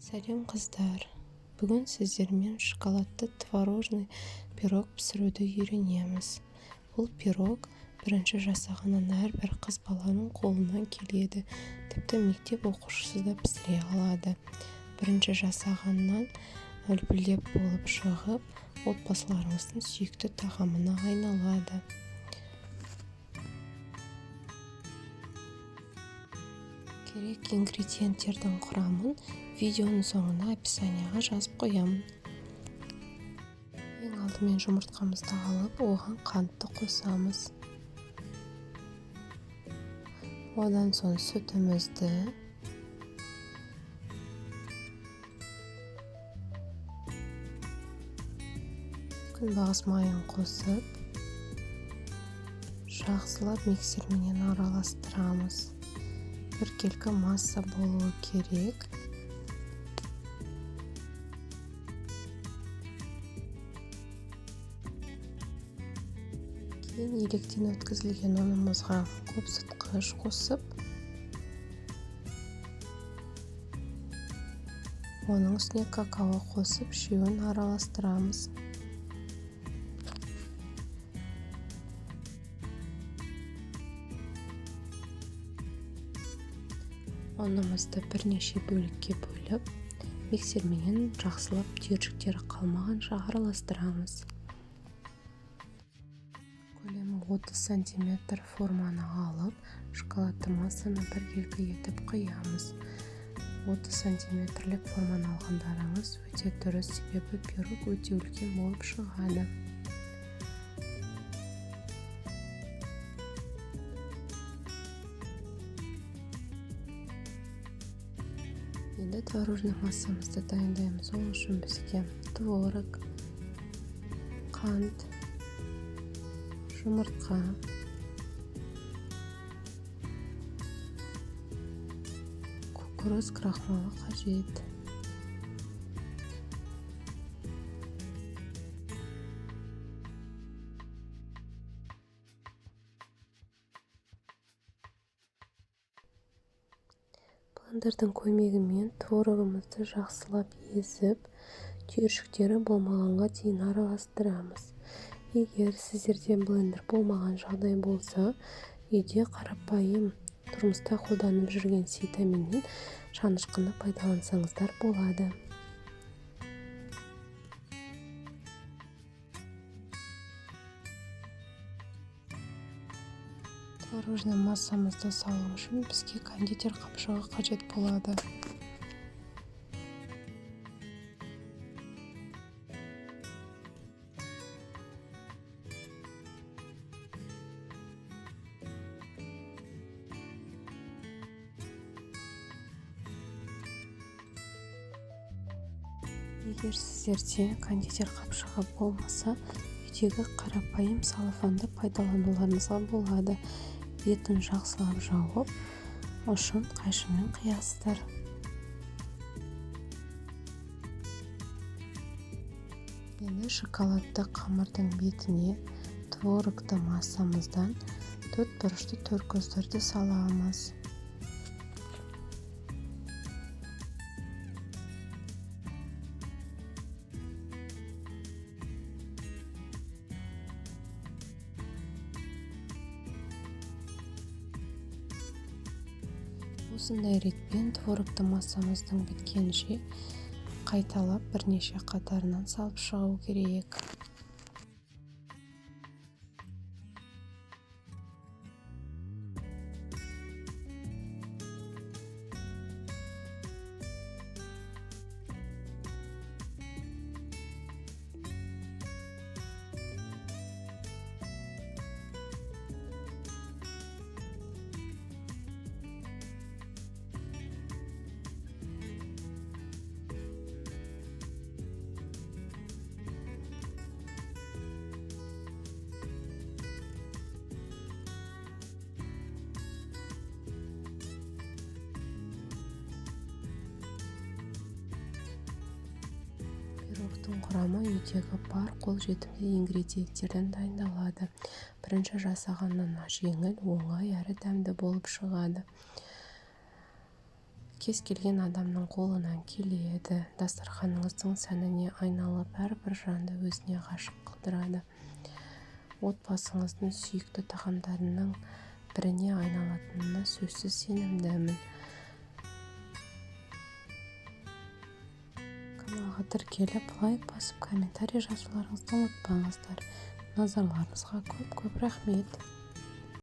Сәлем, қыздар! Бүгін сіздермен шоколадты творожный пирог пісіруді үйренеміз. Бұл пирог бірінші жасағаннан әрбір қыз баланың қолынан келеді, тіпті мектеп оқушысы да пісіре алады. Бірінші жасағаннан үлпілдеп болып шығып, отбасыларыңыздың сүйікті тағамына айналады. Керек ингредиенттердің құрамын видеоның соңына описанияға жазып қоямын. Ең алдымен жұмыртқамызды алып, оған қантты қосамыз. Одан соң сүтімізді, күнбағыс майын қосып, жақсылап миксерменен араластырамыз. Біркелкі масса болуы керек. Кейін електен өткізілген ұнымызға қопсытқыш қосып, оның үстіне какао қосып, үшеуін араластырамыз. Ұнымызды бірнеше бөлікке бөліп, миксерменен жақсылап түйіршіктері қалмағанша араластырамыз. Көлемі 30 сантиметр форманы алып, шоколадты массаны біркелкі етіп құямыз. 30 сантиметрлік форманы алғандарыңыз өте дұрыс, себебі пирог өте үлкен болып шығады. Енді творожный массамызды дайындаймыз. Ол үшін бізге творог, қант, жұмыртқа, кукуруз крахмалы қажет. Блендердің көмегімен творогымызды жақсылап езіп, түйіршіктері болмағанға дейін араластырамыз. Егер сіздерде блендер болмаған жағдай болса, үйде қарапайым тұрмыста қолданып жүрген ситаменен шанышқыны пайдалансаңыздар болады. Творожный массамызды салу үшін бізге кондитер қапшығы қажет болады. Егер сіздерде кондитер қапшығы болмаса, үйдегі қарапайым салафанды пайдалануларыңызға болады. Бетін жақсылап жауып, ұшын қайшымен қиясыздар. Енді шоколадты қамырдың бетіне творогты массамыздан төрт бұрышты төркөздерді саламыз. Осындай ретпен творогты массамыздың біткенше қайталап бірнеше қатарынан салып шығу керек. Пирогтың құрамы үйдегі бар қолжетімді ингредиенттерден дайындалады. Бірінші жасағаннан жеңіл, оңай әрі дәмді болып шығады. Кез келген адамның қолынан келеді. Дастарханыңыздың сәніне айналып, әрбір жанды өзіне ғашық қылдырады. Отбасыңыздың сүйікті тағамдарының біріне айналатынына сөзсіз сенімдімін. Каналға тіркеліп, лайк басып, комментарий жазуларыңызды ұмытпаңыздар. Назарларыңызға көп-көп рахмет.